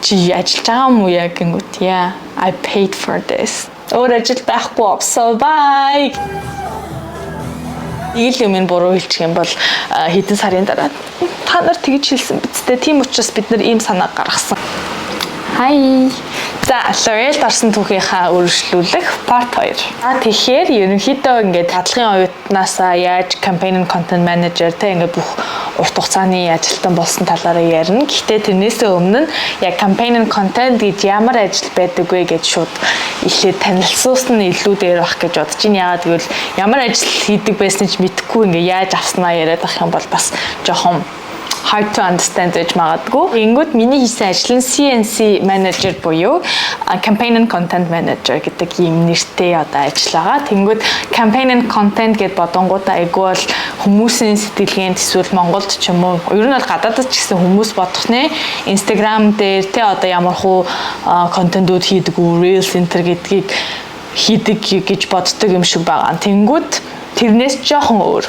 Чи ажиллаж байгаа юм уу яг гингүүт. "Yeah, I paid for this. Өөр ажил байхгүй. So bye." Нэг л юм буруу хэлчих юм бол хэдэн сарын дараа та нар тэгж хэлсэн биз дээ. Тийм учраас бид нар ийм санаа гаргасан. Hi. За, L'Oreal орсон түүхийнхаа үргэлжлүүлэх part 2. За, тэгэхээр ерөнхийдөө ингээд дадлахын оюутнаасаа яаж campaign and content manager те ингээд бүх урт хугацааны ажилтан болсон талаараа ярина. Гэхдээ тэрнээсээ өмнө нь яг campaign and content гэж ямар ажил байдаг вэ гэж шууд эхлээд танилцуулсан нь илүү дээр байх гэж бодож байна. Яагаад гэвэл ямар ажил хийдэг байсан ч мэдэхгүй ингээд яаж авснаа яриад ах юм бол бас жоохон hard to understand гэж магадгүй. Ингүүд миний хийсэн ажил нь C&C manager буюу campaign and content manager гэдэг ийм нэртэй одоо ажил байгаа. Тэнгүүд campaign and content гэд бодонгуудаа айгүй бол хүмүүсийн сэтгэлгээнд эсвэл Монголд ч юм уу, ер нь бол гадаадд ч гэсэн хүмүүс бодох нэ Instagram дээр те одоо ямар хуу контентууд хийдэг үү, Reels center гэдгийг хийдэг гэж боддог юм шиг байгаа. Тэнгүүд тэрнээс жоохон өөр.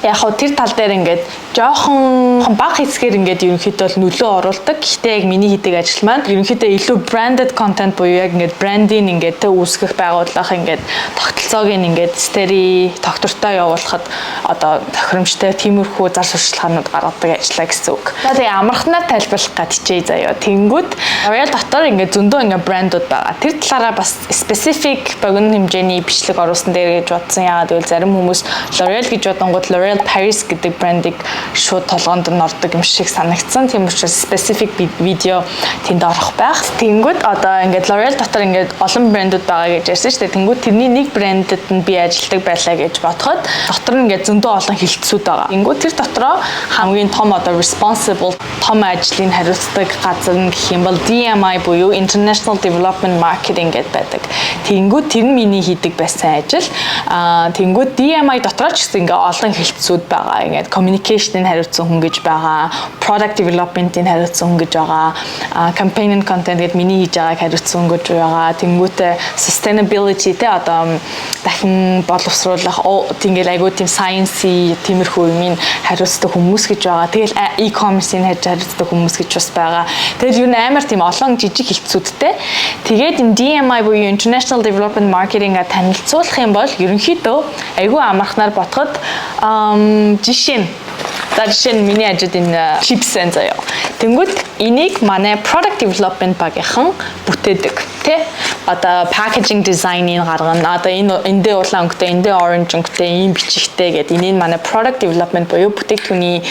Яг хөө тэр тал дээр ингээд жоохон бага хэсгээр ингээд ерөнхийдөө бол нөлөө оруулдаг. Гэхдээ яг миний хийдэг ажил маань ерөнхийдөө илүү branded content буюу яг ингээд брендийг ингээд тэ үүсгэх, байгууллага ингээд тогтолцоог нь ингээд стери тогтвортой явуулахад одоо тохиромжтой тиймэрхүү зар сурталчилгаанууд гаргадаг ажиллаа гэсэн үг. За, тэгээ амархнаар тайлбарлах гад хичээе заяа. Тэнгүүд L'Oreal дотор ингээд зөндөө ингээд брэндүүд байгаа. Тэр талаараа бас specific богино хэмжээний бичлэг оруулсан дээр гэж бодсон. Яагаад гэвэл зарим хүмүүс L'Oreal гэж бодонгууд L'Oreal Paris гэдэг брендийг шууд толгоонд нь ордог юм шиг санагдсан. Тийм учраас specific видео тэнд орох байх. Тэнгүүд одоо ингээд L'Oreal дотор ингээд олон брэндүүд байгаа гэж ярьсан шүү дээ. Тэнгүүд тэрний нэг брэндэд нь би ажилладаг байлаа гэж бодоход дотор нь ингээд зөндөө олон хэлтсүүд байгаа. Тэнгүүд тэр дотроо хамгийн том одоо responsible том ажлыг хариуцдаг газар нь гэх юм бол DMI буюу International Development Marketing гэдэг байдаг. Тэнгүүд тэр нь миний хийдэг байсан ажил. Аа, тэнгүүд DMI дотроо ч гэсэн ингээ олон хэлтсүүд байгаа. Ингээд communication-ыг хариуцсан хүн гэж байгаа, product development-ийг хариуцсан хүн гэж байгаа, campaign and content гэдэг миний хийж байгааг хариуцсан хүн гэж байгаа. Тэнгүүтээ sustainability те одоо дахин боловсруулах тэнгэл айгуу тийм science тиймэрхүү юмыг хариуцдаг хүмүүс гэж байгаа. Тэгэл e-commerce-ийг хариуцдаг хүмүүс гэж бас байгаа. Тэгэл юу амар тийм олон жижиг хэлтсүүдтэй. Тэгээд энэ DMI буюу International Development Marketing-а танилцуулах юм бол ерөнхийдөө айгүй амархнаар бодоход жишээ нь, за, жишээ нь миний ажид энэ чипс энэ заяа. Тэнгүүд энийг манай product development багийнхан бүтээдэг тий. Одоо packaging design-ыг гаргана. Одоо энэ эндээ улаан өнгөтэй, эндээ orange өнгөтэй, ийм бичигтэй гэдэг энийг манай product development буюу бүтээгдэхүүний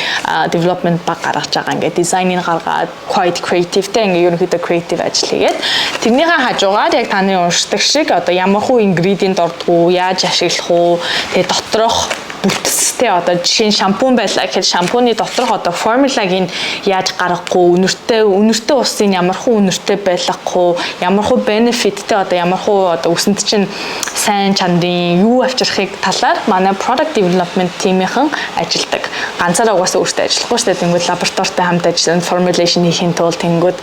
development баг гаргаж байгаа. Ингээд дизайныг гаргаад quite creative те ингээд ерөнхийдөө creative ажил хийгээд тэрнийхээ хажуугаар яг таны уншдаг шиг одоо ямар хуу ingredient ордгоо, яаж ашиглах уу, тэгээ доторх бүтцтэй одоо жишээ нь шампунь байлаа гэхэд шампуны доторх одоо формулагийг нь яаж гаргахгүй, үнэртэй усын ямар хуу үнэртэй байлгахгүй, ямар хуу benefit тэй, одоо ямар хуу одоо үсэнд чинь сайн чанарын юу авчрахыг талаар манай product development team-ийнхэн ажилдаг. Ганцаараа угаасаа өөртөө ажиллахгүй шүү дээ. Тэнгүүд лабораторитой хамт ажиллан formulation хийхин тулд тэнгүүд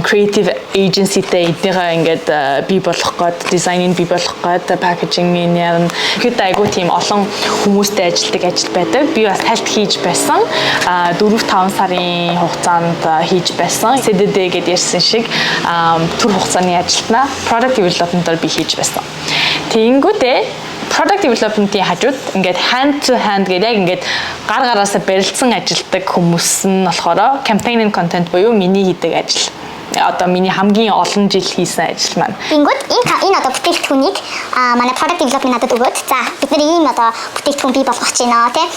creative agency-тэй эднийгээ ингээд бий болгох гээд, дизайныг бий болгох гээд, packaging-ийг ярина. Тэгэхэд айгүй тийм олон хүмүүстэй ажилладаг ажил байдаг. Би бас тальт хийж байсан. 4 5 сарын хугацаанд хийж байсан. CDD гэдээ ярьсан шиг түр хугацааны ажилтнаа product development-оор би хийж байсан. Тэнгүүтээ product development-ийн хажууд ингээд hand to hand гэдэг яг ингээд гар гараасаа барилцсан ажилтдаг хүмүүс нь болохоор campaign and content буюу миний хийдэг ажил, одоо миний хамгийн олон жил хийсэн ажил маань. Тэнгүүд энэ одоо бүтээгдэхүүнийг манай product development надад өгөөд, за, бид нар ийм одоо бүтээгдэхүүн бий болгох гэж байна тий.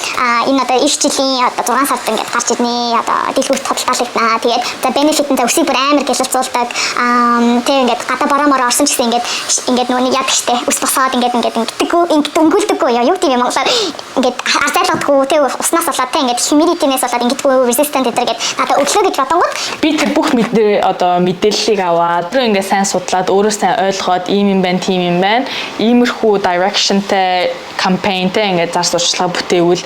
Энэ одоо эх жилийн одоо 6 сард ингээд гарч ирнэ. Одоо дэлгүүрт худалдаалагдана. Тэгээд за, benefit нь, за, үсийг бүр амар гялалзуулдаг. Тий, ингээд гадаа бороо мороо орсон ч гэсэн ингээд нөгөө нэг яадаг штэ. Үс босоод ингээд ингэдэггүй, ингээд өнгөлдөггүй яа, юу тийм юм монголоор ингээд арзайлгадаггүй тий, уснаас болоод тий, ингээд humidity-нээс болоод ингэдэггүй, resistant гэдэг гээд надад өглөө гэж бодонгууд би тэр бүх мэдээ одоо мэдээллийг аваад тэр ингээд сайн судлаад, өөрөө сайн ойлгоод, ийм юм байна, тийм юм байна. Иймэрхүү directionтай campaignтэй ингээд зар сурталчилгаа бүтээвэл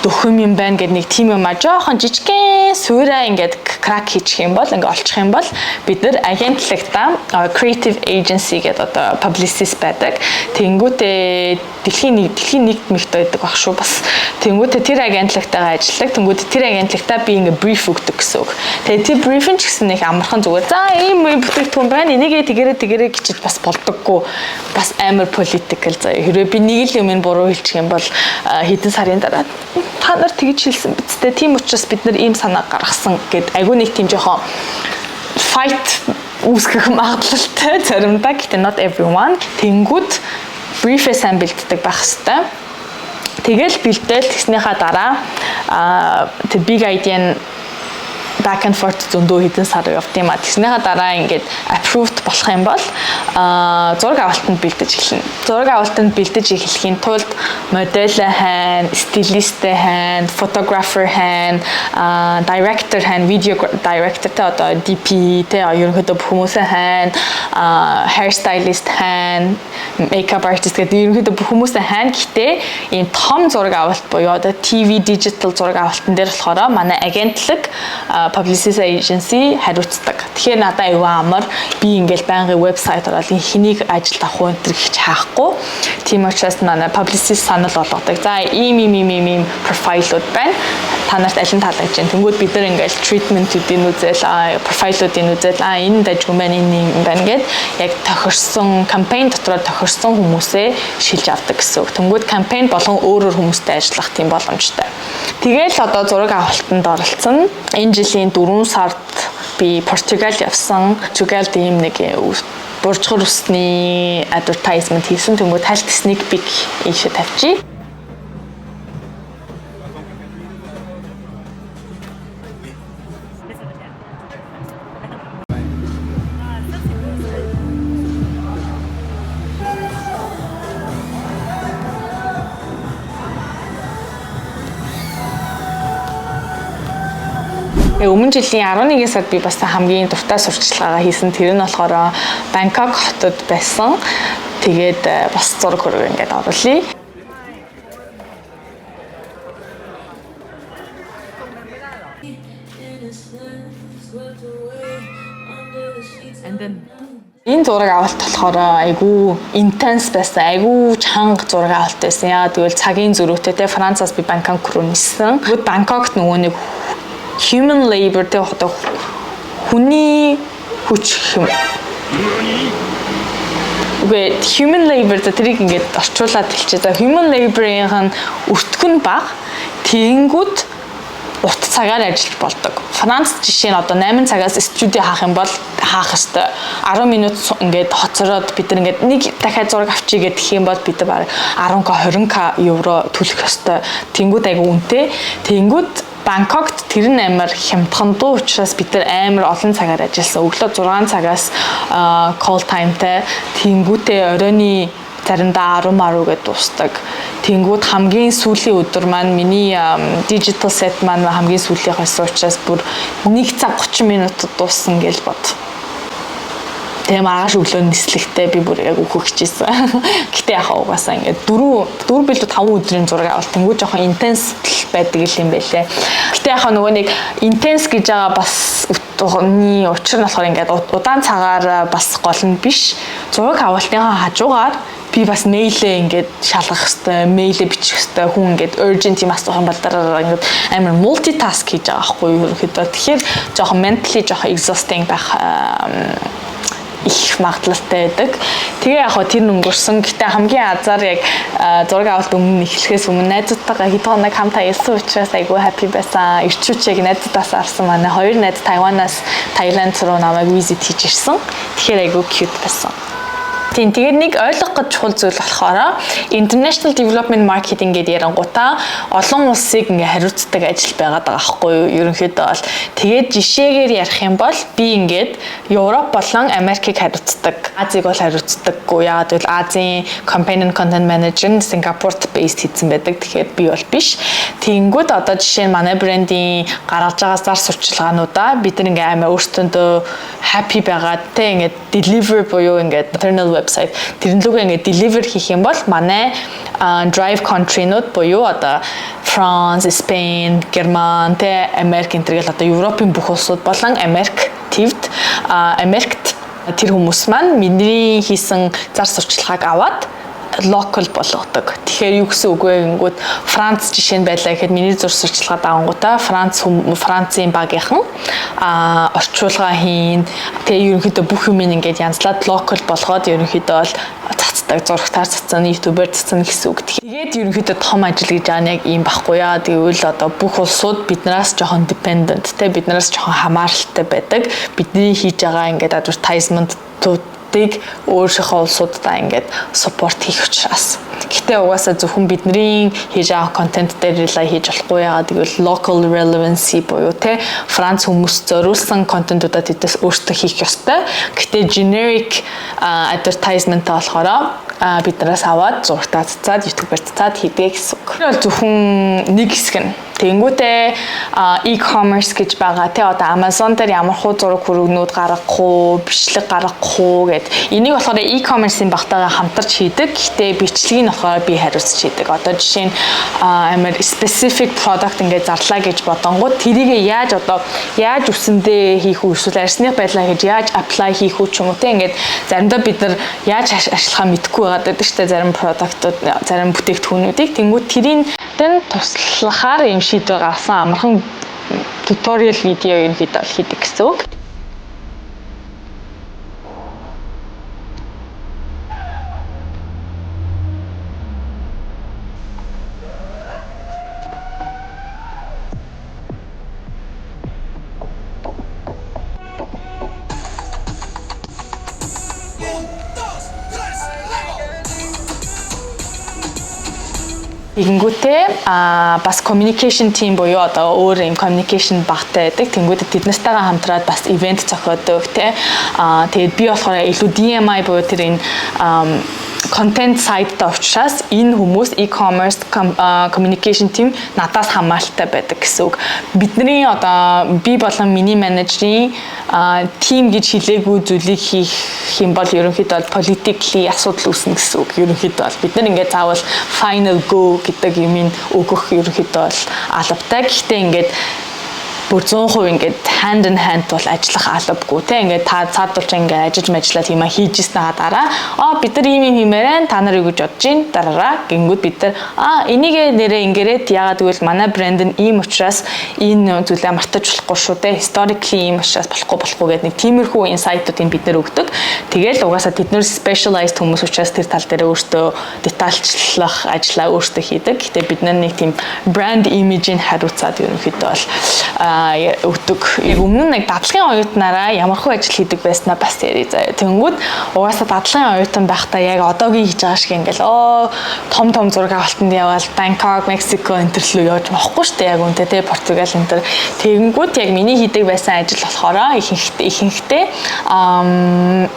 дөхөм юм байна гэдэг нэг тийм юм а, жоохон жижигхэн суураа ингээд crack хийчих юм бол, ингээд олчих юм бол бид нар агентлагтаа, creative agency гэдэг одоо publicist байдаг. Тэнгүүтээ дэлхийн нэгд мэгт байдаг баг шүү бас. Тэнгүүтээ тэр агентлагтайгаа ажилладаг. Тэнгүүтээ тэр агентлагтаа би ингээд brief өгдөг гэсэн үг. Тэгээ тэр brief нь ч гэсэн нэг амархан, зүгээр за ийм ийм бүтээгдэхүүн байна. Энийгээ тэгэрээ тэгэрээ гэж бас болдоггүй. Бас амар political заяа. Хэрвээ би нэг л юм буруу хэлчих юм бол хэдэн сарын дараа та нар тэгж хэлсэн биз дээ. Тийм учраас бид нар ийм санаа гаргасан гэд айгүй нэг тийм жоохон fight үүсгэх магадлалтай заримдаа, гэхдээ not everyone. Тэнгүүд brief-ээ сайн бэлддэг байх хэвээр. Тэгэл бэлдээл тэгснийхаа дараа тэр big idea нь back and forth зөндөө хэдэн сар явд юм а. Тэгснийхаа дараа ингээд approved болох юм бол зураг авалтанд бэлдэж эхэлнэ. Зураг авалтанд бэлдэж эхлэхийн тулд модель хайна, стилисттэй хайна, photographer хайна, director хайна, video director те, одоо DP те, ерөнхийдөө бүх хүмүүсээ хайна, hair stylist хайна, makeup artist гэдэг ерөнхийдөө бүх хүмүүсээ хайна. Гэхдээ ийм том зураг авалт буюу одоо TV, digital зураг авалтан дээр болохоор манай агентлаг, publicity agency хариуцдаг. Тэгэхээр надад аюу амар, би ингээл байнгын вебсайт ороод энэ хэнийг ажилд авах уу энэ төр гэж хаахгүй. Тийм учраас манай publicist санал болгодог. За, ийм ийм ийм ийм ийм profile ууд байна. Та нарт аль нь таалагдж байна? Тэнгүүд бид нар ингээл treatment-үүдийн үзэл, profile уудын үзэл, энэ дажгүй байна, энэ юм байна гэд яг тохирсон кампань дотроо тохирсон хүмүүсээ шилж авдаг гэсэн үг. Тэнгүүд кампань болгон өөр өөр хүмүүстэй ажиллах тийм боломжтой. Тэгэл одоо зураг авалтанд оролцсон. Энэ жилийн 4 сард би Португал явсан. Португалд ийм нэг буржгар усны advertisement хийсэн. Тэнгүүд хальт sneak peek ийшээ тавьчих. Тэгээ өмнө жилийн 11 сард би бас хамгийн дуртай сурталчилгаагаа хийсэн. Тэр нь болохоор Бангкок хотод байсан. Тэгээд бас зураг хөрөг ингээд оруулъя. And then Энэ зураг авалт болохоор айгүй intense байсан. Айгүй чанга зураг авалт байсан. Яагаад гэвэл цагийн зөрүүтэй те, Францаас би Бангкок руу ниссэн. Тэгвэл Бангкокт нөгөө нэг human labor те, одоо хүний хүч гэх юм. Үгүй, human labor, за, тэрийг ингээд орчуулад хэлчихье. За, human labor-ийн өртөг нь бага. Тэгэнгүүт урт цагаар ажиллаж болдог. Франц жишээ нь одоо 8 цагаас студио хаах юм бол хаах ёстой. 10 минут ингээд хоцороод бид нар ингээд нэг дахиад зураг авчий гэх юм бол бид нар 10К, 20К евро төлөх ёстой. Тэнгүүд айгу үнэтэй. Тэнгүүд Бангкокт тэр нь амар хямдхан дуу учраас бид нар амар олон цагаар ажилласан. Өглөө 6 цагаас call time-тай, тэнгүүтээ оройны заримдаа 10 10 гэдээ дуустдаг. Тэнгүүд хамгийн сүүлийн өдөр маань миний digital set маань хамгийн сүүлийнх байсан учраас бүр 1 цаг 30 минутад дууссан гэж бод. Тэгээ маргааш өглөө нислэгтэй би бүр яг өөхөх хичээсэн. Гэтэ яг угаасаа ингээд 4 4 билүү 5 өдрийн зураг авалт, тэнгүү жоохон intense байдаг юм байлээ. Гэтэ яг нөгөө нэг intense гэж байгаа бас утганы учир нь болохоор ингээд удаан цагаар бас гол нь биш. Зураг авалтынхаа хажуугаар би бас mail ээ ингээд шалгах хэвээр, mail ээ бичих хэвээр, хүн ингээд urgent юм асуух юм бол дараа ингээд амар multitask хийж байгаа байхгүй юу ерөнхийдөө. Тэгэхээр жоохон mentally жоохон exhausting байх их магадлалтай байдаг. Тэгээ яг хоо тэр нь өнгөрсөн. Гэтэ хамгийн азар яг зураг авалт өмнө эхлэхээс өмнө найзуудтайгаа хэд хоног хамт аялсан учраас айгүй happy байсан. Ирчүүч яг найзуудаас авсан, манай хоёр найз Тайванаас Таиланд руу намайг visit хийж ирсэн. Тэгэхээр айгүй cute байсан. Тийм, тэгээд нэг ойлгох гэж чухал зүйл болохоор International Development Marketing гэдэг ярангуудаа олон улсыг ингээ хариуцдаг ажил байгаад байгаа байхгүй юу? Ерөнхийдөө бол тэгээд жишээгээр ярих юм бол би ингээд Европ болон Америкийг хариуцдаг. Азийг бол хариуцдаггүй. Яагаад гэвэл Азийн Campaign and Content Manager нь Сингапурт based хийсэн байдаг. Тэгэхээр би бол биш. Тэнгүүд одоо жишээ нь манай брендийн гаргаж байгаа зар сурталчилгаануудаа бид нар ингээ амар өөрсдөндөө happy байгаад те, ингээд deliver буюу ингээд internal website website тэрэн лүүгээ ингээд deliver хийх юм бол манай drive country-нууд буюу одоо France, Spain, Герман, тэ, Америк энэ төр гэл одоо Европын бүх улсууд болон Америк твд, Америкт тэр хүмүүс маань миний хийсэн зар сурталчилгааг аваад local болгодог. Тэгэхээр юу гэсэн үг вэ гэнгүүт, Франц жишээ нь байлаа гэхэд миний зур сурталчилгаа давангуудаа Францын багийнхан орчуулга хийн. Тэгээ ерөнхийдөө бүх юм ингээд янзлаад local болгоод ерөнхийдөө бол цацдаг, зурагтаар цацсан, YouTube-ээр цацсан гэсэн үг. Тэгээд ерөнхийдөө том ажил гэж байгаа нь яг ийм баггүй яа. Тэгвэл одоо бүх улсууд биднээс жоохон dependent те, биднээс жоохон хамааралтай байдаг. Бидний хийж байгаа ингээд advertisement-уудыг өөрийнхөө улсуудаа ингээд support хийх учраас. Гэтэ угаасаа зөвхөн бидний хийж байгаа контент дээр rely хийж болохгүй, яагаад гэвэл local relevancy буюу те, Франц хүмүүс зориулсан контентуудаа тэдээс өөрсдөө хийх ёстой. Гэтэ generic advertisement болохоор биднээс аваад зурагтаа цацаад, YouTube-аар цацаад хийдэг гэсэн үг. Тэр бол зөвхөн нэг хэсэг нь. Тэгэнгүүтээ e-commerce гэж байгаа тий, одоо Amazon дээр ямар хуу зураг хөрөгнүүд гаргах уу, бичлэг гаргах уу гэд. Энийг болохоор e-commerce-ийн багтайгаа хамтарч хийдэг. Гэхдээ бичлэгийг нь болохоор би хариуцж хийдэг. Одоо жишээ нь амар specific product ингээд зарлаа гэж бодонгууд тэрийг яаж одоо яаж үсэндээ хийх үү, эсвэл арьсных байлаа гэж яаж apply хийх үү ч юм уу те, ингээд заримдаа бид нар яаж ашиглахаа мэдэхгүй байгаад байдаг шүү дээ, зарим product-ууд, зарим бүтээгдэхүүнүүдийг. Тэнгүүд тэрийг туслахаар юм шийдвэр гаргасан амархан tutorial видео ерөнхийдөө бол хийдэг гэсэн үг. Тэгэнгүүтээ бас communication team буюу одоо өөр юм communication багтай байдаг. Тэнгүүтээ тэд нартайгаа хамтраад бас event зохиодог те. Тэгээд би болохоор илүү DMI буюу тэр энэ content site-тай учраас энэ хүмүүс, e-commerce communication team надаас хамааралтай байдаг гэсэн үг. Бидний одоо би болон миний менежерийн team гэж хэлээгүй зүйлийг хийх юм бол ерөнхийдөө бол politically асуудал үүснэ гэсэн үг. Ерөнхийдөө бол бид нар ингээд заавал final go гэдэг юмыг өгөх ерөнхийдөө бол албатай. Гэхдээ ингээд бүр 100% ингээд hand in hand бол ажиллах албагүй те, ингээд та цаадуулж ингээд ажиллаж ажиллаад юм хийж ирсэн дараа бид нар ийм юм хиймээр байна, та нар юу гэж бодож байна дараараа гингүүд бид нар энийг нэрээ ингэрээд, яагаад гэвэл манай брэнд нь ийм учраас энэ зүйлээ мартаж болохгүй шүү те, historically ийм учраас болохгүй болохгүй гэдэг нэг тиймэрхүү insight-уудыг бид нар өгдөг. Тэгэл угаасаа тэд нар specialized хүмүүс учраас тэр тал дээр өөртөө детальчлах ажлаа өөртөө хийдэг. Гэтэ бид нар нэг тийм брэнд имижийг хариуцаад ерөнхийдөө бол өгдөг. Яг өмнө нь нэг дадлагын оюутнаараа ямархуу ажил хийдэг байснаа бас ярив заяа. Тэнгүүд угаасаа дадлагын оюутан байхдаа яг одоогийн хийж байгаа шиг ингээл том том зураг авалтанд явбал Бангкок, Мексико энэ төр лөө явж болохгүй шүү дээ, яг үнтэй те, Португал энэ төр. Тэгэнгүүт яг миний хийдэг байсан ажил болохоор ихэнхдээ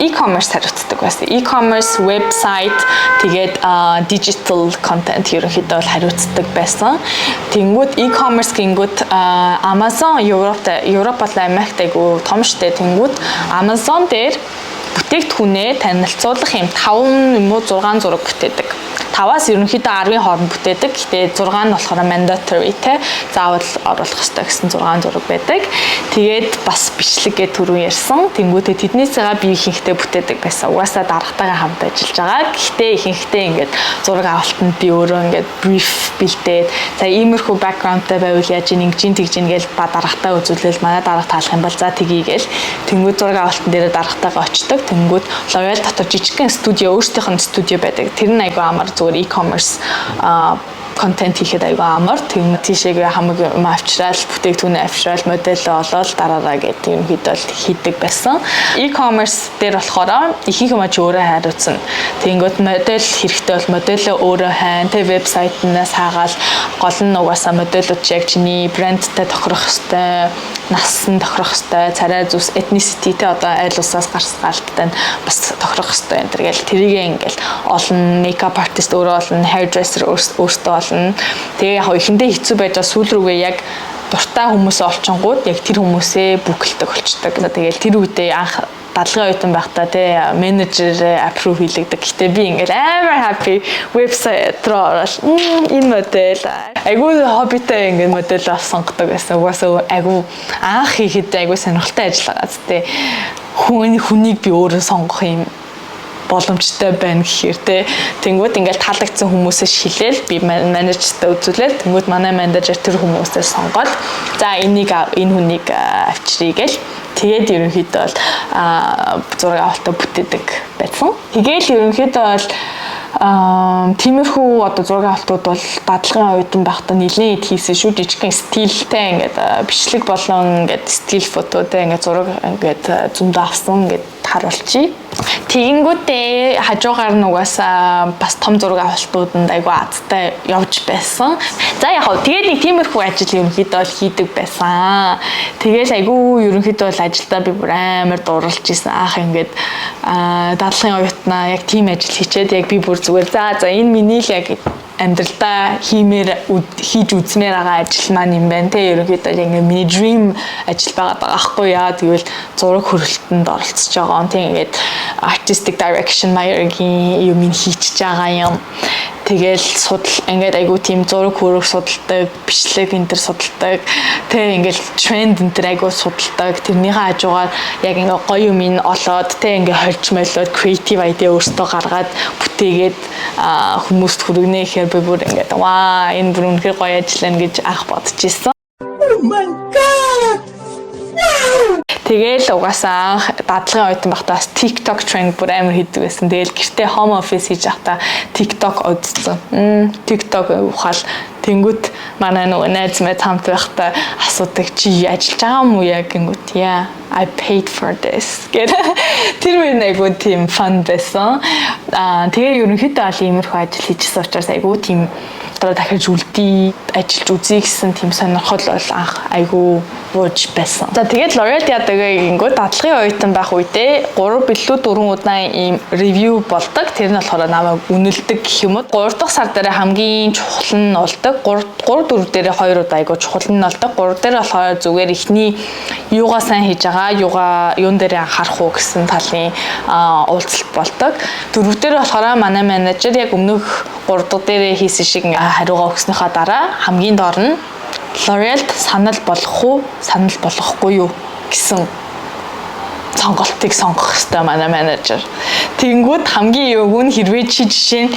e-commerce хариуцдаг байсан. E-commerce, website, тэгээд digital content ерөнхийдөө бол хариуцдаг байсан. Тэнгүүд e-commerce гингүүд Amazon Европт, Европ болон Америкт айгу том штэ. Тэнгүүд Amazon дээр бүтээгдэхүүнээ танилцуулах юм 5 юм уу, 6 зураг бүтээдэг. 5-аас ерөнхийдөө 10-ын хооронд бүтээдэг. Гэтэ 6 нь болохоор mandatory те, заавал оруулах хэрэгтэй гэсэн 6 зураг байдаг. Тэгээд бас бичлэг гэж түрүүн ярьсан. Тэнгүүтээ тэднээсээ би ихэнхдээ бүтээдэг байсан. Угаасаа даргатайгаа хамт ажиллаж байгаа. Гэхдээ ихэнхдээ ингээд зураг авалтанд би өөрөө ингээд brief бэлдээд, за, иймэрхүү background-тай байвал яаж ийн, ингэж тэгж ийн гэж ба даргатай үзүүлэл, манай дарга таалах юм бол за тгий гээл. Тэнгүүд зураг авалтан дээр даргатайгаа очдог. Тэнгүүд L'Oreal дотор жижигхэн студио, өөрсдийнх нь студио байдаг. Тэр нь айгүй амар, зүгээр e-commerce контент хийхэд айгүй амар. Тэр тийшээгээ хамаг юм авчраал, бүтээгдэхүүнээ авчраал, модель олоод дараараа гэдэг юм хэд бол хийдэг байсан. E-commerce дээр болохоор ихэнх юм чи өөрөө хариуцна. Тэнгүүт модель хэрэгтэй бол модельөө өөрөө хайн, тэ, вебсайтнаас хаагаал, гол нь угаасаа модельүүд чи яг чиний брэндтэй тохирох хэвээр, нас нь тохирох хэвээр, царай зүс, ethnicity те, одоо айл улсаас гарсан гаалттай нь бас тохирох хэвээр энэ төр гэл тэрийг ингээл олон makeup artist өөрөө олон, hairdresser өөртөө олно. Тэгээ яг эхэндээ хэцүү байж байгаа, сүүл рүүгээ яг Дуртай хүмүүсээ олчингууд яг тэр хүмүүсээ book лдэг болчдөг. Тэгэл тэр үедээ анх дадлгын оюутан байхдаа те менежер approve хийлэгдэг. Гэтэ би ингээл амар happy вебсайт руу ороод энэ модель айгүй хоббитой ингээд модель бас сонгодог байсан. Угаасаа айгүй анх хийхэд айгүй сонирхолтой ажил байгаа зү. Хүнийг би өөрөө сонгох юм боломжтой байна гэхээр те тэнгууд ингээл таалагдсан хүмүүсээ шилээл би менежертэй үзүүлээл, тэнгууд манай менежер тэр хүмүүсээ сонгоод, за, энийг, энэ хүнийг авчиръя гээл тэгээд ерөнхийдөө бол зураг авалтаа бүтээдэг байсан. Тэгээл ерөнхийдөө бол тиймэрхүү одоо зураг авалтууд бол дадлагын оюутан байхдаа нэлээд хийсэн шүү. Жижигхэн still тэй ингээд бичлэг болон ингээд still photo тэй ингээд зураг ингээд зөндөө авсан ингээд харуулчих. Тэгэнгүүтээ хажуугаар нь угаасаа бас том зураг авалтууданд айгүй азтай явж байсан. За, яг хав тэгээд нэг тиймэрхүү ажил ерөнхийдөө бол хийдэг байсан. Тэгээл айгүй ерөнхийдөө бол ажилдаа би бүр амар дурлж исэн. Анх ингээд дадлахын оюутнаа яг тийм ажил хийчээд яг би бүр зүгээр за энэ миний л яг амьдралдаа хиймээр хийж үзмээр байгаа ажил маань юм байна те, ерөнхийдөө яг ингээ миний dream ажил байгаа байхгүй яа, тэгвэл зураг хөрөлтөнд оролцож байгаа. Тийм, ингээд artistic direction маягийн юм хийчихэж байгаа юм. Тэгэл судал ингээд айгуу тийм зураг хөрөх судалдаг, бичлэг энэ төр судалдаг. Тэ, ингээд тренд энэ төр айгуу судалдаг. Тэрнийхээ хажуугаар яг ингээд гоё юм ин олоод, тэ, ингээд хольж молоод creative idea өөртөө гаргаад бүтээгээд хүмүүст хүргэнэ гэхээр би бүр ингээд ваа, энэ бүр үнэхээр гоё ажил байна гэж анх бодож исэн. Oh my God! Тэгээл угаасаа анх дадлагын оюутан байхдаа бас TikTok trend бүр амар хийдэг байсан. Тэгээл гэртээ home office хийж байхдаа TikTok үзсэн. TikTok ухаал тэнгүүт манай нөгөө найз мэд хамт байхдаа асуудаг, чи ажиллаж байгаа юм уу яг гингүүт, "Yeah, I paid for this" гэх. Тэр үе айгуу тийм fun байсан. Аа, тэгээ ерөнхийдөө аль иймэрхүү ажил хийжсэн учраас айгуу тийм одоо дахиж үлдээ, ажиллаж үзье гэсэн тийм сонирхол бол анх айгуу бууж байсан. За, тэгээд L'Oreal яадаг вэ гингүү дадлагын оюутан байх үедээ 3 билүү 4 удаа ийм review болдог. Тэр нь болохоор намайг үнэлдэг гэх юм уу. 3 дахь сар дээр хамгийн чухал нь болдог. 3 3 4 дээр 2 удаа айгуу чухал нь болдог. 3 дээр болохоор зүгээр эхний юугаа сайн хийж байгаа, юугаа юун дээр анхаарах уу гэсэн талын уулзалт болдог. 4 дээр болохоор манай менежер яг өмнөх 3 дахь дээр хийсэн шиг хариугаа өгснөөхөө дараа хамгийн доор нь L'Oreal-д санал болгох уу, санал болгохгүй юу гэсэн сонголтыг сонгох хэрэгтэй манай менежер. Тэгэнгүүт хамгийн юуг нь хэрвээ чи жишээ нь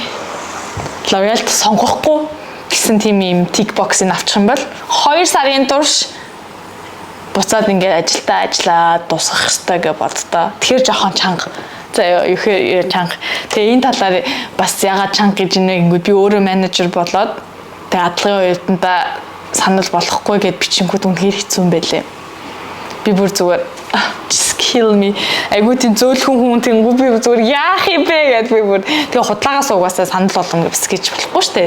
L'Oreal-д сонгохгүй гэсэн тийм юм tick box-ыг авчих юм бол 2 сарын турш буцаад ингээд ажилдаа ажиллаад дуусгах хэрэгтэй гэж боддоо. Тэгэхээр жоохон чанга. За ёо, чанга. Тэгээ энэ талаар бас ягаад чанга гэж нэ гингүүд би өөрөө менежер болоод тэгээ адлагын оюутандаа санал болохгүй гэд бичингүүд үнэхээр хэцүү юм байлээ. Би бүр зүгээр just kill me. Айгуу тийм зөөлхөн хүн, тэнгүү би зүгээр яах юм бэ гэд би бүр тэгээ худлагаас угаасаа санал болгоно гэж гэж болохгүй штэ.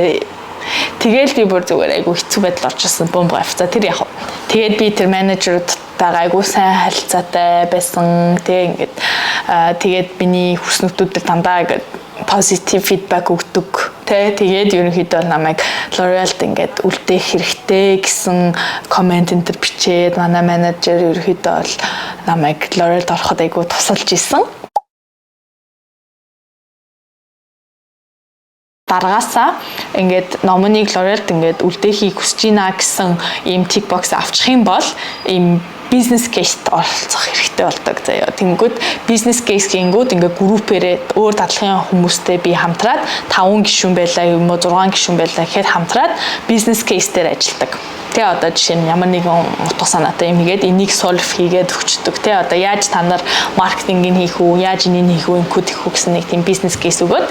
Тэгээл би бүр зүгээр айгуу хэцүү байдал орчихсон. Бомб гавцаа тэр яг. Тэгээд би тэр менежеруудтайгаа айгуу сайн харилцаатай байсан. Тэгээ ингээд тэгээд миний хүснэгтүүд дандаа ингээд positive feedback өгдөг. Тэ, тэгээд ерөнхийдөө намайг L'Oreal-д ингээд үлдээх хэрэгтэй гэсэн comment энэ төр бичээд манай менежер ерөнхийдөө бол намайг L'Oreal-д ороход айгуу тусалж исэн. Даргаасаа ингээд номыныг L'Oreal-д ингээд үлдээхийг хүсэж байна гэсэн ийм tick box авчих юм бол ийм бизнес case т оролцох хэрэгтэй болдог заяа. Тэнгүүд бизнес case гингүүд ингээд группээрээ өөр дадлагын хүмүүстэй би хамтраад 5 гишүүн байлаа юм уу, 6 гишүүн байлаа гэхэд хамтраад бизнес case дээр ажилладаг. Тэ, одоо жишээ нь ямар нэгэн утга санаатай юм хийгээд энийг solve хийгээд өгчдөг. Тэ, одоо яаж та нар маркетингийг хийх үү, яаж энийг хийх үү, инкод хийх үү гэсэн нэг тийм бизнес case өгөөд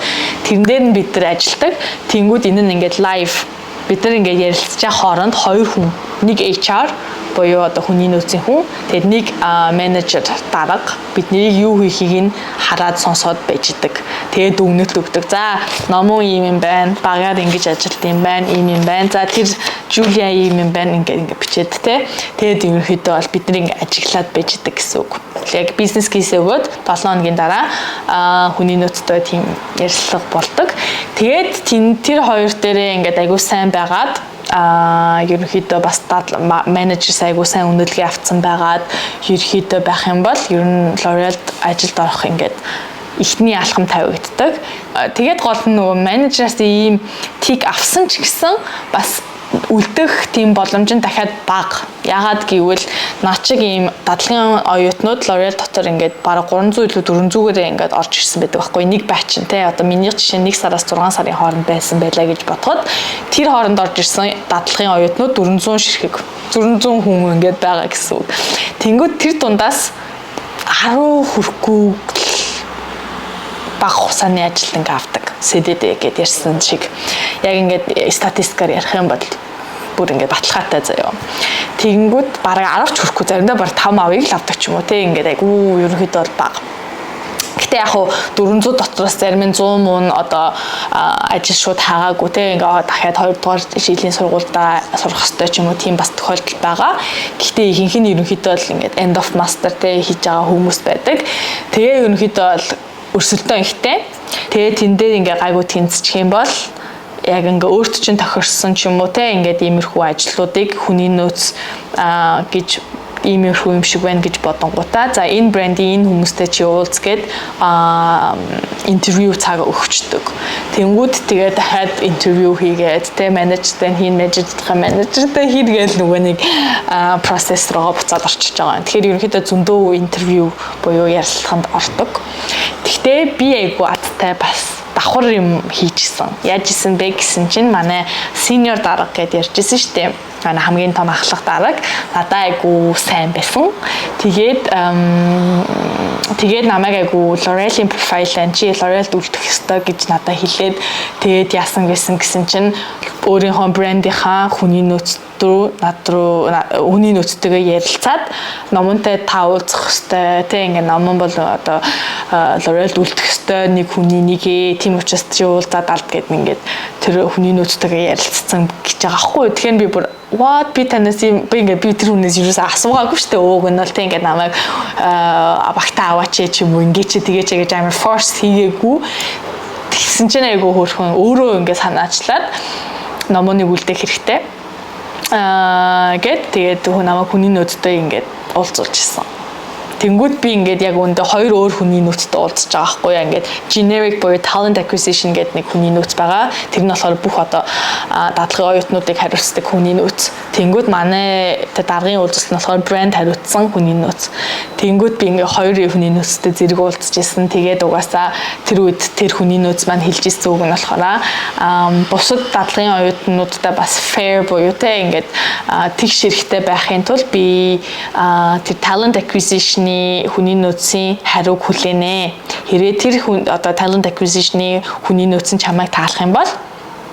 тэрэн дээр нь бид нар ажилладаг. Тэнгүүд энэ нь ингээд live бид нар ингээд ярилцж байгаа хооронд хоёр хүн, нэг HR буюу одоо хүний нөөцийн хүн, тэгээд нэг менежер дарга бидний юу хийхийг нь хараад сонсоод байж идэг. Тэгээд дүгнэлт өгдөг. За, номон ийм юм байна, багаар ингэж ажилт юм байна, ийм юм байна. За, тэр Жулия ийм юм байна, ингээд ингээд бичээд те. Тэгээд ерөнхийдөө бол бидний ингэ ажиглаад байж идэг гэсэн үг. Яг бизнес case өгөөд 7 хоногийн дараа хүний нөөцтэй тийм ярилцлага болдог. Тэгээд тэр хоёр дээрээ ингээд айгуу сайн байгаад Ерөнхийдөө бас менежерс айгуу сайн үнэлгээ авцсан байгаад ерөнхийдөө байх юм бол ер нь L'Oreal ажилд орох ингээд эхний алхам тавигддаг. Тэгээд гол нь нөгөө менежераас ийм tick авсан ч гэсэн бас үлдэх тийм боломж нь дахиад бага. Яагаад гэвэл наа чиг ийм дадлагын оюутнууд L'Oreal дотор ингээд бараг 300 илүү 400-ээрээ ингээд орж ирсэн байдаг байхгүй, нэг batch нь те. Одоо миний жишээ 1 сараас 6 сарын хооронд байсан байлаа гэж бодоход тэр хооронд орж ирсэн дадлагын оюутнууд 400 ширхэг, 400 хүн ингээд байгаа гэсэн үг. Тэнгүүд тэр дундаас 10 хүрэхгүй бага хугацааны ажилт ингээ авдаг. CDD гэдээ ярьсан шиг яг ингээд статистикаар ярих юм бол бүр ингээд баталгаатай заяа. Тэгэнгүүт бараг 10 ч хүрэхгүй, заримдаа бараг 5 авыг л авдаг ч юм уу те, ингээд айгуу ерөнхийдөө бол бага. Гэтэ яг хуу 400 дотроос зарим нь 100 мун одоо ажил шууд хаагаагүй те, ингээ дахиад 2 дугаар жилийн сургуульдаа сурах хэрэгтэй ч юм уу, тийм бас тохиолдол байгаа. Гэтэ ихэнх нь ерөнхийдөө бол ингээд end of master те хийж байгаа хүмүүс байдаг. Тэгээ ерөнхийдөө бол өрсөлдөөн ихтэй. Тэгээ тэн дээр ингээ гайгүй тэнцчих юм бол яг ингээ өөрт чинь тохирсон ч юм уу те, ингээд иймэрхүү ажлуудыг хүний нөөц гэж иймэрхүү юм шиг байна гэж бодонгуудаа, за, энэ брендийн энэ хүмүүстэй чи уулз гээд интервью цаг өгчдөг. Тэнгүүд тэгээ дахиад интервью хийгээд те, менежертэй хийн, менежертэй менежертэй хийгээл нөгөө нэг процесс руугаа буцаад орчиж байгаа. Тэгэхээр ерөнхийдөө зөндөө интервью буюу ярилцлаганд ордог. Тэгтээ би айгу азтай бас давхар юм хийжсэн. Яаж исэн бэ гэсэн чинь манай senior дарга гэдээ ярьжсэн шүү дээ. Манай хамгийн том ахлах дарга надаа айгу сайн байсан. Тэгээд намайг айгу L'Oreal-ийн profile чи L'Oreal-д үлдэх ёстой гэж надад хэлээд, тэгээд яасан гэсэн гэсэн чинь өөрийнхөө брендийнхаа хүний нөөц рүү над руу хүний нөөцтэйгээ ярилцаад, Номонтой та уулзах ёстой тий, ингээ Номон бол одоо L'Oreal-д үлдэх ёстой нэг хүний нэг ээ, тийм учраас чи уулзаад алд гэд ингээд тэр хүний нөөцтэйгээ ярилцсан гэж байгаа хгүй. Тэгэхээр би бүр what, би танаас юм би ингээ би тэр хүнээс юусаа асуугаагүй шүү дээ. Ууг нь бол тий ингээ намайг багтаа аваач ч юм уу, ингээ чи тэгээч гэж амар force хийгээгүй. Тэгсэн чинь айгу хөөрхөн өөрөө ингээ санаачлаад Номоныг үлдээх хэрэгтэй гэд тэгээд намайг хүний нөөцтэй ингээд уулзуулж исэн. Тэнгүүд би ингээд яг үүндээ хоёр өөр хүний нөөцтэй уулзж байгаа байхгүй яа. Ингээд generic буюу talent acquisition гэдэг нэг хүний нөөц байгаа. Тэр нь болохоор бүх одоо дадлагын оюутнуудыг хариуцдаг хүний нөөц. Тэнгүүд манай тэр даргын уулзалт нь болохоор брэнд хариуцсан хүний нөөц. Тэнгүүд би ингээд хоёр хүний нөөцтэй зэрэг уулзж исэн. Тэгээд угаасаа тэр үед тэр хүний нөөц маань хэлж ирсэн үг нь болохоор бусад дадлагын оюутнуудтай бас fair буюу те ингээд тэгш хэрэгтэй байхын тулд би тэр talent acquisition -ы хүний нөөцийн хариуг хүлээнэ. Хэрвээ тэр хүн одоо talent acquisition-ы хүний нөөц нь чамайг таалах юм бол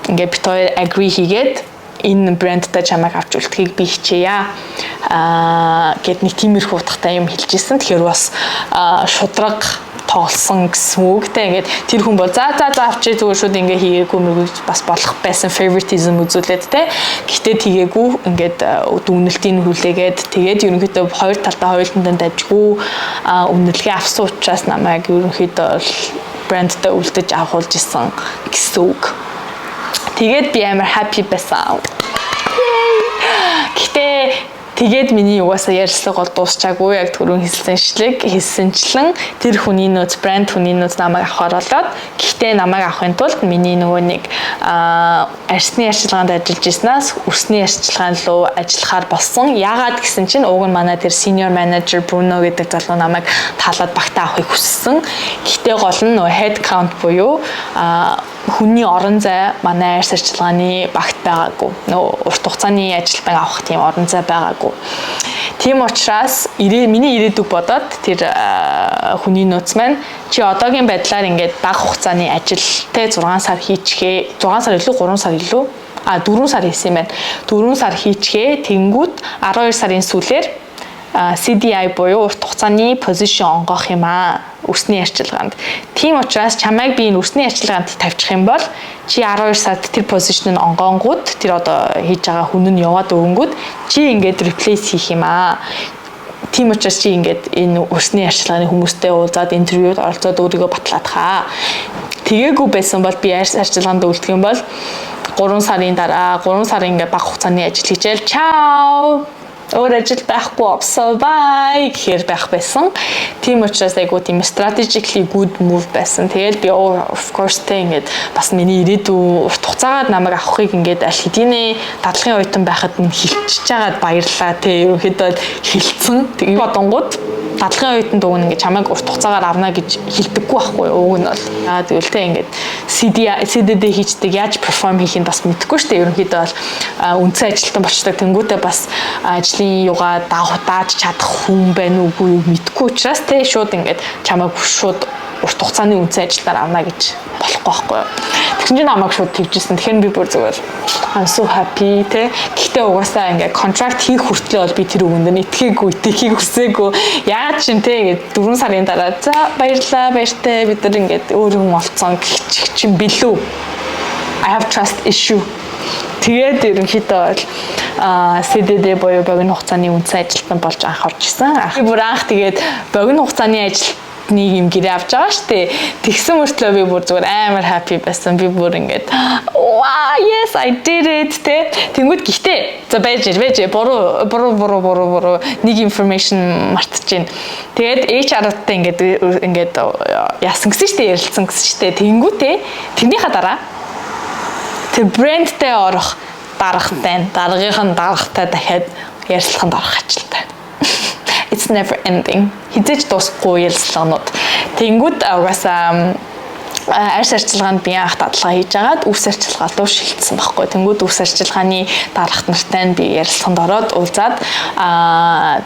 ингээд бит хоёр agree хийгээд энэ брэндтэй чамайг авч үлдэхийг би хичээе гэд нэг тиймэрхүү утгатай юм хэлж ирсэн. Тэгэхээр бас шудраг тоглосон гэсэн үг те. Ингээд тэр хүн бол за за за, авчи, зүгээр шууд ингээ хийгээгүй мөргөж бас болох байсан, favoritism үзүүлээд те. Гэхдээ тэгээгүй, ингээд дүгнэлтийг хүлээгээд, тэгээд ерөнхийдөө хоёр талдаа хоёуландаа дажгүй үнэлгээ авсан учраас намайг ерөнхийдөө бол брэндтэй үлдэж авахулж исэн гэсэн үг. Тэгээд би амар happy байсан. Гэтэ тэгээд миний угаасаа ярилцлага бол дуусчаагүй, яг түрүүн хэлсэн шиг хэлсэнчлэн тэр хүний нөөц, брэнд хүний нөөц намайг авахар болоод, гэхдээ намайг авахын тулд миний нөгөө нэг арьсны арчилгаанд ажиллаж ирснээс үсний арчилгаан руу ажиллахаар болсон. Яагаад гэсэн чинь уг нь манай тэр senior manager Bruno гэдэг залуу намайг таалаад багтаа авахыг хүссэн. Гэхдээ гол нь нөгөө head count буюу хүний орон зай манай арьс арчилгааны багт байгаагүй. Нөгөө урт хугацааны ажилтан авах тийм орон зай байгаагүй. Тийм учраас миний ирээдүг бодоод тэр хүний нөөц маань чи одоогийн байдлаар ингээд бага хугацааны ажил те 6 сар хийчихээ, 6 сар илүү, 3 сар илүү, 4 сар хийсэн юм байна. 4 сар хийчихээ, тэнгүүд 12 сарын сүүлээр CDI буюу урт хугацааны position онгоох юм аа үсний арчилгаанд. Тийм учраас чамайг би энэ үсний арчилгаанд тавьчих юм бол чи 12 сард тэр position нь онгоонгууд, тэр одоо хийж байгаа хүн нь яваад өгөнгүүд чи ингээд replace хийх юм аа. Тийм учраас чи ингээд энэ үсний арчилгааны хүмүүстэй уулзаад, интервьюд оролцоод өөрийгөө батлаад хаа. Тэгээгүй байсан бол би арьс арчилгаанд үлдэх юм бол 3 сарын дараа 3 сарын ингээд бага хугацааны ажил хийчихэл, чао, өөр ажил байхгүй, so bye гэхээр байх байсан. Тийм учраас айгуу тийм strategically good move байсан. Тэгэл би of course те, ингээд бас миний ирээдүй урт хугацаагаар намайг авахыг ингээд аль хэдийнэ дадлагын оюутан байхад нь хилчиж байгаад баярлаа те, ерөнхийдөө хилцэн. Тэгээ бодонгууд дадлагын оюутан дүүн ингээд чамайг урт хугацаагаар авна гэж хэлдэггүй байхгүй юу, уг нь бол. Аа, тэгвэл те, ингээд CD CDD хийчдэг, яаж perform хийхийг бас мэдэхгүй шүү дээ. Ерөнхийдөө бол үндсэн ажилтан болчдаг. Тэнгүүтээ бас ажлын юугаа дааж чадах хүн байна уугүй юу мэдэхгүй учраас те, шууд ингээд чамайг шууд урт хугацааны үндсэн ажилтнаар авна гэж болохгүй байхгүй юу. Тэгсэн чинь намайг шууд тэгжсэн. Тэгэхээр би бүр зүгээр I'm so happy те. Гэхдээ угаасаа ингээд contract хийх хүртлээ бол би тэр үгэнд нь итгээгүй, итгэхийг хүсээгүй. Яагаад ч юм те, ингээд 4 сарын дараа за баярлаа, баяртай, бид нар ингээд өөр хүн олцсон гэх чинь билүү. I have trust issue. Тэгээд ерөнхийдөө бол CDD буюу богино хугацааны үндсэн ажилтан болж анх орж исэн. Би бүр анх тэгээд богино хугацааны ажил нэг юм гэрээ авч байгаа шүү дээ. Тэгсэн мөртлөө би бүр зүгээр амар happy байсан. Би бүр ингээд wow, yes, I did it те. Тэнгүүд гэхдээ за байж байж, буруу буруу буруу буруу буруу нэг information мартаж байна. Тэгээд HR-тай ингээд ингээд яасан гэсэн шүү дээ, ярилцсан гэсэн шүү дээ. Тэнгүүтээ тэрнийхээ дараа тэр брэндтэй орох даргатай, даргынх нь даргатай дахиад ярилцлаганд орох ажилтай. It's never ending. Хэзээ ч дуусахгүй ярилцлаганууд. Тэнгүүд угаасаа арьс арчилгаанд би анх дадлага хийж агаад үс арчилгаа руу шилжсэн байхгүй. Тэнгүүд үс арчилгааны даргат нартай нь би ярилцлаганд ороод уулзаад,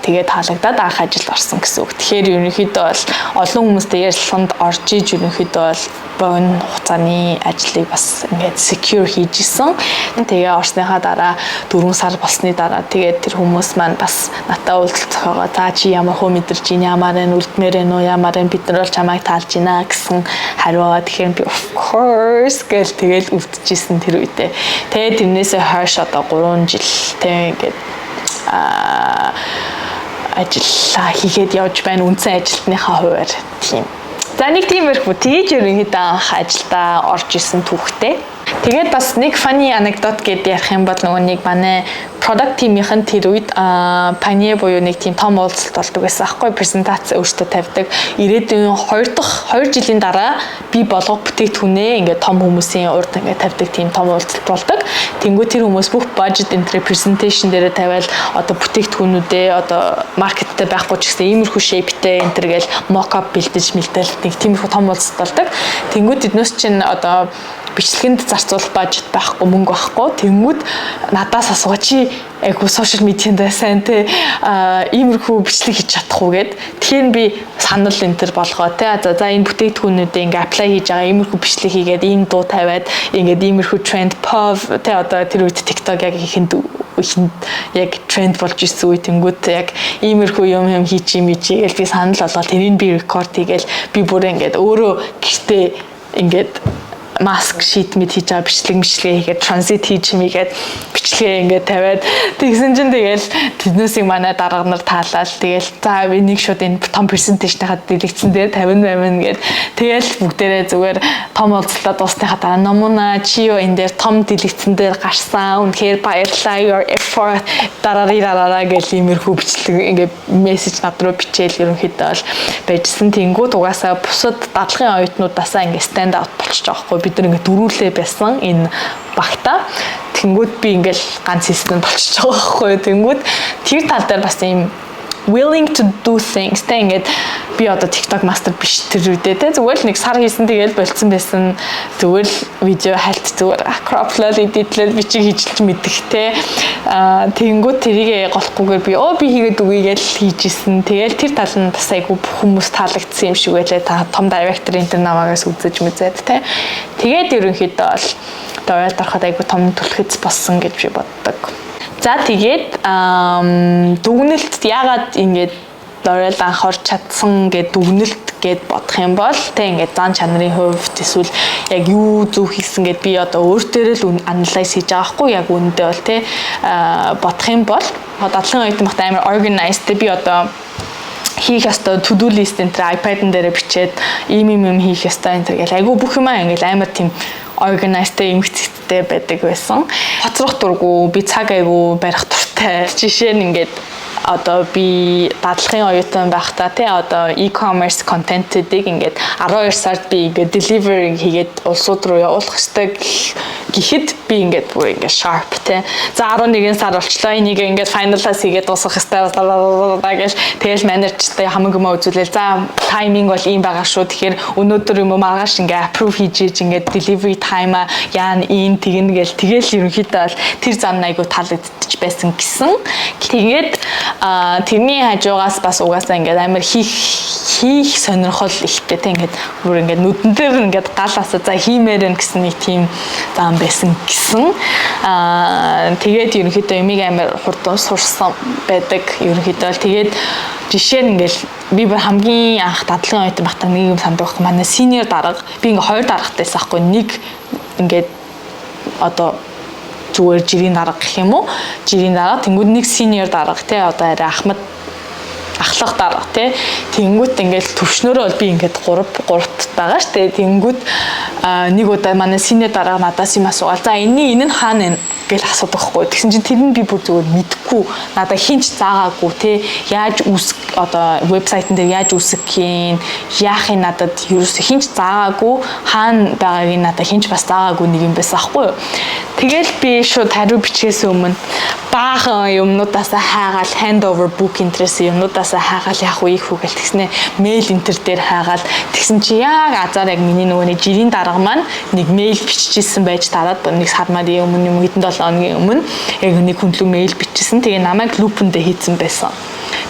тэгээд таалагдаад анх ажилд орсон гэсэн үг. Тэгэхээр ерөнхийдөө бол олон хүмүүстэй ярилцлаганд орж иж ерөнхийдөө бол богино хугацааны ажлыг бас ингээд secure хийж исэн. Тэгээ орсныхаа дараа 4 сар болсны дараа тэгээд тэр хүмүүс маань бас надад уулзалт зохиогоо, за чи ямар хөө мэдэрч ийн, ямар байна, үлдмээр байна уу, ямар байна, бид нар бол чамайг таалж байна гэсэн хариу аваад, тэгэхээр би of course гэл тэгэл үлдчихсэн тэр үедээ. Тэгээд тэрнээсээ хойш одоо 3 жил тэг ингээд ажиллаа хийгээд явж байна үндсэн ажилтныхаа хувиар тийм. За, нэг тиймэрхүү тэгж ерөнхийдөө анх ажилдаа орж исэн түүхтэй. Тэгээд бас нэг funny anecdote гэдээ ярих юм бол нөгөө нэг манай product team-ийн тэр үед panier буюу нэг тийм том уулзалт болдог байсан аахгүй, презентац өөртөө тавьдаг. Ирээдүйн 2 дахь 2 жилийн дараа бий болгох бүтээгдэхүүнээ ингээд том хүмүүсийн урд ингээд тавьдаг тийм том уулзалт болдог. Тэнгүү тэр хүмүүс бүх budget энэ presentation дээрээ тавиал одоо бүтээгдэхүүнүүдээ одоо маркеттэй байхгүй ч гэсэн иймэрхүү shape-тэй энэ төр гээл mock up бэлдэж мэлдэл нэг тиймэрхүү том уулзалт болдог. Тэнгүү тэднээс чинь одоо бичлэгэнд зарцуулах budget байхгүй, мөнгө байхгүй. Тэнгүүд надаас асуугаа, чи айгу social media-нд сайн те, иймэрхүү бичлэг хийж чадах уу гэд. Тэгэхээр би санал энэ төр болгоо те. За за, энэ бүтээгдэхүүнүүдээ ингээ apply хийж байгаа иймэрхүү бичлэг хийгээд, ийм дуу тавиад, ингээд иймэрхүү тренд POV те, одоо тэр үед TikTok яг ихэнд ихэнд яг тренд болж исэн үе. Тэнгүүд яг иймэрхүү юм юм хийчих юм чи гээл би санал болгоод, тэрийг би рекорд хийгээл, би бүр ингээд өөрөө гэртээ ингээд маск шийдмэд хийж байгаа бичлэг мичлэгээ хийгээд, transit хийж мигээд бичлэгээ ингээд тавиад тэгсэн чинь тэгэл тэднээсийг манай дарга нар таалал, тэгэл за би нэг шууд энэ том presentation-ийнхаа дэлгэцэн дээр 58 гээд, тэгэл бүгдээрээ зүгээр том уулзалтаа дуусныхаа дараа "Номуна, чи юу энэ дээр том дэлгэцэн дээр гарсан, үнэхээр баярлалаа, your effort дараари дараараа" гэл иймэрхүү бичлэг ингээд мессеж над руу бичээл ерөнхийдөө бол байжсан. Тэнгүүд угаасаа бусад дадлагын оюутнуудаасаа ингээд stand out болчих жоохгүй, бид нар ингээд дөрүүлээ байсан энэ багта. Тэнгүүд би ингээл ганц хийсэн нь болчихж байгаа байхгүй. Тэнгүүд тэр тал дээр бас ийм willing to do things тэ, ингээд би одоо TikTok master биш тэр үедээ тэ, зүгээр л нэг сар хийсэн, тэгэл болцсон байсан. Зүгээр л видео хальт зүгээр crop-лол, edit-лэл, бичиг хийжилж мэдэх тэ. Тэгэнгүүт тэрийг голохгүйгээр би оо би хийгээд үгүй гэж хийж исэн. Тэгэл тэр тал нь бас айгу бүх хүмүүс таалагдсан юм шиг байлаа та, том director энэ намаагаас үзэж мүзээд тэ. Тэгээд ерөнхийдөө бол L'Oreal ороход айгу том түлхэц болсон гэж би боддог. За, тэгээд дүгнэлт, яагаад ингэж L'Oreal анх орж чадсан гэд дүгнэлт гэд бодох юм бол тэ, ингээд зан чанарын хувьд эсвэл яг юу зөв хийсэн гэд би одоо өөр дээрээ л analyze хийж байгаа хгүй, яг үүндээ бол тэ бодох юм бол дадлан оюутан багт амар organized, би одоо хийх ёстой to do list энэ тэр iPad-н дээрээ бичээд ийм ийм юм хийх ёстой энэ тэр гэл айгу бүх юмаа ингээл амар тийм Organized, эмгцэгтэй байдаг байсан. Хоцрох дургүй, би цаг айгу барих дуртай. Жишээ нь, ингээд одоо би дадлагын оюутан байхдаа, тий, одоо e-commerce контентуудыг ингээд 12 сард би ингээд delivery хийгээд улсууд руу явуулах ёстой гэхэд би ингээд бүр ингээд sharp, тий. За, 11 сар болчлоо, энийг ингээд finalize хийгээд дуусгах ёстой гэж, тэгэл менежертэй хамаг юм үзүүлээл, за, timing бол ийм байгаа шүү. Тэгэхээр өнөөдөр юм уу маргааш ингээд approve хийж иж ингээд delivery time яана, ийм тэгнэ гэл, тэгэл ерөнхийдөө бол тэр зам айгу таалагдчих байсан гэсэн. Тэгээд тэрний хажуугаас бас угаасаа ингээд амар хийх хийх сонирхол ихтэй, тийм, ингээд бүр ингээд нүдэн дээр ингээд гал асаа, за, хиймээр байна гэсэн нэг тийм зам байсан гэсэн. Тэгээд ерөнхийдөө юмыг амар хурдан сурсан байдаг ерөнхийдөө л. Тэгээд жишээ нь, ингээл би бүр хамгийн анх дадлагын оюутан байхдаа нэг юм сандаг байхгүй, манай senior дарга, би ингээ хоёр даргатай байсан байхгүй, нэг ингээд одоо зүгээр жирийн дарга гэх юм уу, жирийн дарга, тэнгууд нэг senior дарга, те, одоо арай ахмад ахлах дарга, тий. Тэнгүүт ингээл төвшнөрөө бол би ингээд 3 3-т байгаа штэ. Тэнгүүт нэг удаа манай senior дарга надаас юм асуугаал. За, энэний энэ нь хаана вэ гэл асуудаг хгүй. Тэгсэн чинь тэр нь би бүр зүгээр мэдэхгүй. Надаа хэн ч заагаагүй, те. Яаж үүсг, одоо вебсайтн дээр яаж үүсгэх юм, яахын надад ерөөсө хэн ч заагаагүй, хаана байгааг нь надад хэн ч бас заагаагүй нэг юм байсан ахгүй юу. Тэгэл би шууд хариу бичгээс өмнө баахан юмнуудаас хайгаал, handover book interest юмнуудаас хайгаал, яах вэ, их үү гэл, тэгснэ mail энтер дээр хайгаал, тэгсэн чи яг азар яг миний нөгөө нэг жирийн дарга маань нэг mail биччихсэн байж тараад, нэг сар марын өмнө юм, хэдэн 7 хоногийн өмнө яг нэг хүнлүү mail бичсэн. Тэгээ намайг loop эндээ хийцэн байсан.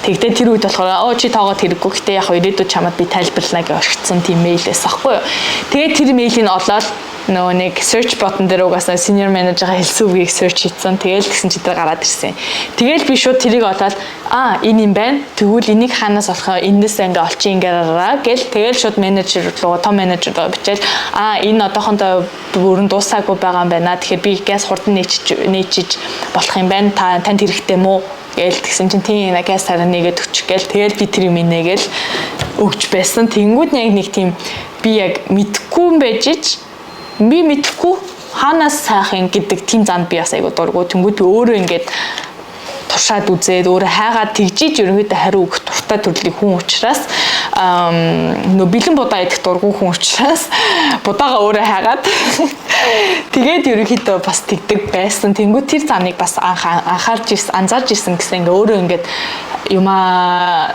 Тэгтээ тэр үед болохоор оо, чи тоогоод хэрэггүй. Гэтэ яг ирээдүйд чамд би тайлбарлана гэж орхицсан тийм mail байсан аахгүй юу. Тэгээд тэр mail ийг олоод нөгөө нэг search button дээр угаасаа senior manager-га хэлсэн үгийг search хийсэн. Тэгэл тэгсэн чи тэр гараад ирсэн. Тэгэл би шууд тэрийг олоод, аа, энэ юм байна. Тэгвэл энийг хаанаас олох вэ? Энэс ингээ олчих ингээрээ гэл, тэгэл шууд менежер руу, том менежер руу бичээл, аа, энэ одоохондоо бүрэн дуусаагүй байгаа юм байна. Тэгэхээр би газ хурдан нээчиж нээчиж болох юм байна. Та танд хэрэгтэй мүү? Гээл тэгсэн чинь тийм, газ сараа нэгээд өчөх гээл, тэгэл би тэр юм инээгээл өгч байсан. Тэнгүүд яг нэг тийм би яг мэдхгүй юм байж ич, би мэдхгүй, хаанаас сайхан гэдэг тийм занд би бас айгу дургу. Тэнгүүд би өөрөө ингээд туршаад үзээд, өөрөө хайгаад тэгжиж ерөнхийдөө хариу өгөх дуртай төрлийн хүн учраас, нөө бэлэн будаа идэх дургу хүн учраас будаага өөрөө хайгаад тэгээд ерөнхийдөө бас тэгдэг байсан. Тэнгүүд тэр замыг бас анхаарч ирсэн, анзаарч ирсэн гэсэн, ингээ өөрөө ингээд юмаа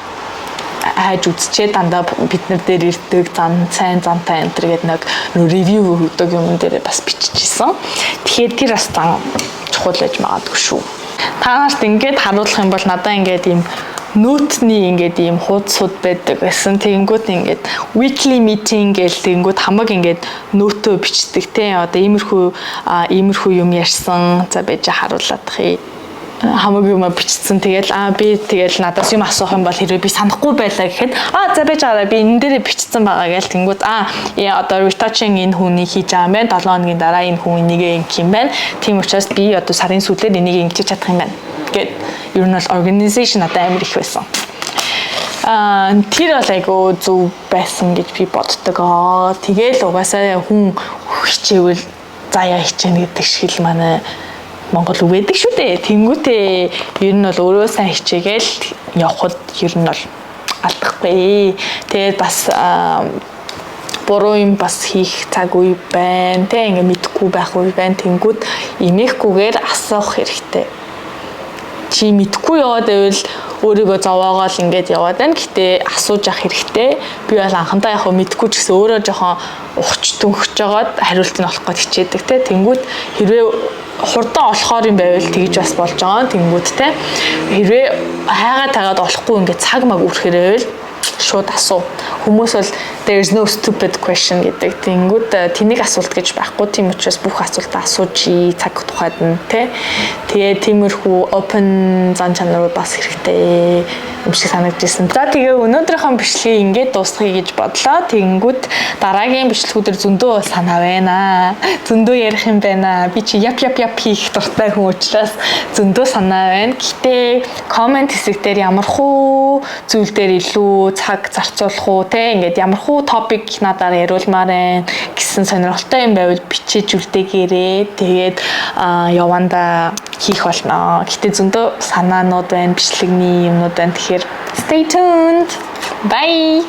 хайж үзчихээ, дандаа бид нар дээр ирдэг зан сайн зантай энэ төр гэдэг нэг review өгдөг юм дээр бас биччихсэн. Тэгэхээр тэр бас зан чухал байж магадгүй шүү. Та нарт ингээд харуулах юм бол надаа ингээд ийм note ний ингээд ийм хуудсууд байдаг гэсэн. Тэгэнгүүт ингээд weekly meeting гэл, тэгэнгүүт хамаг ингээд note өө бичдэг, те. Одоо иймэрхүү юм ярьсан. За, байж харуулах юм, хамаг юм бичсэн. Тэгэл би тэгэл надаас юм асуух юм бол, хэрвээ би санахгүй байлаа гэхэд, аа, за, байж байгаа, би энэ дээрээ бичсэн байгаа гээл, тэнгүүд одоо retouching энэ хүний хийж байгаа юм байна. 7 хоногийн дараа энэ хүн энийгээ ингэх юм байна. Тийм учраас би одоо сарын сүүлээр энийг ингэж чадах юм байна. Гэт ер нь бол organization надад амар их байсан. Тэр бол айгу зөв байсан гэж би боддог. Аа, тэгэл угаасаа хүн хичээвэл заяа хичээнэ гэдэг шиг л манай Монгол үг байдаг шүү дээ. Тэнгүүтээ ер нь бол өөрөө сайн хичээгээл явхад ер нь бол алдахгүй. Тэгээд бас буруу юм бас хийх цаг үе байна. Тэ, ингээ мэдхгүй байх үе байна. Тэнгүүд эмээхгүйгээр асуух хэрэгтэй. Чи мэдхгүй яваад байвал өөрийгөө зовоогоол ингээд яваад байна. Гэтэ асууж авах хэрэгтэй. Би бол анхандаа яг мэдхгүй ч гэсэн өөрөө жоохон ухч төнхөж жагаад хариултыг олох гэж хичээдэг, те. Тэнгүүд хэрвээ хурдан олохоор юм байвал тэгж бас болж байгаа. Тэнгүүд те, хэрвээ хайгаа тагаад олохгүй ингээд цаг маг үрхээр байвал шууд асуу. Хүмүүс бол "There is no stupid question" гэдэг. Тэнгүүд тэнийг асуулт гэж байхгүй. Тийм учраас бүх асуултаа асууж цаг тухайд нь, тэ. Тэгээ тиймэрхүү open зан чанар бас хэрэгтэй юм шиг санагдчихсан. За, тэгээ өнөөдрийнхөө бичлэгийг ингээд дуусгая гэж бодлоо. Тэгэнгүүт дараагийн бичлэгүүдэр зөндөө санаа байна. Зөндөө ярих юм байна. Би чи yap yap yap хийх дуртай хүн учраас зөндөө санаа байна. Гэтэ comment хэсэг дээр ямар хуу зүйл дээр илүү цаг зарцуулах уу, те, ингээд ямар хуу topic надаар яриулмаар байна гэсэн сонирхолтой юм байвал бичиж үлдээгээрээ. Тэгээд явандаа хийх болно. Гэтэ зөндөө санаанууд байна, бичлэгний юмнууд байна. Тэгэхээр stay tuned. Bye.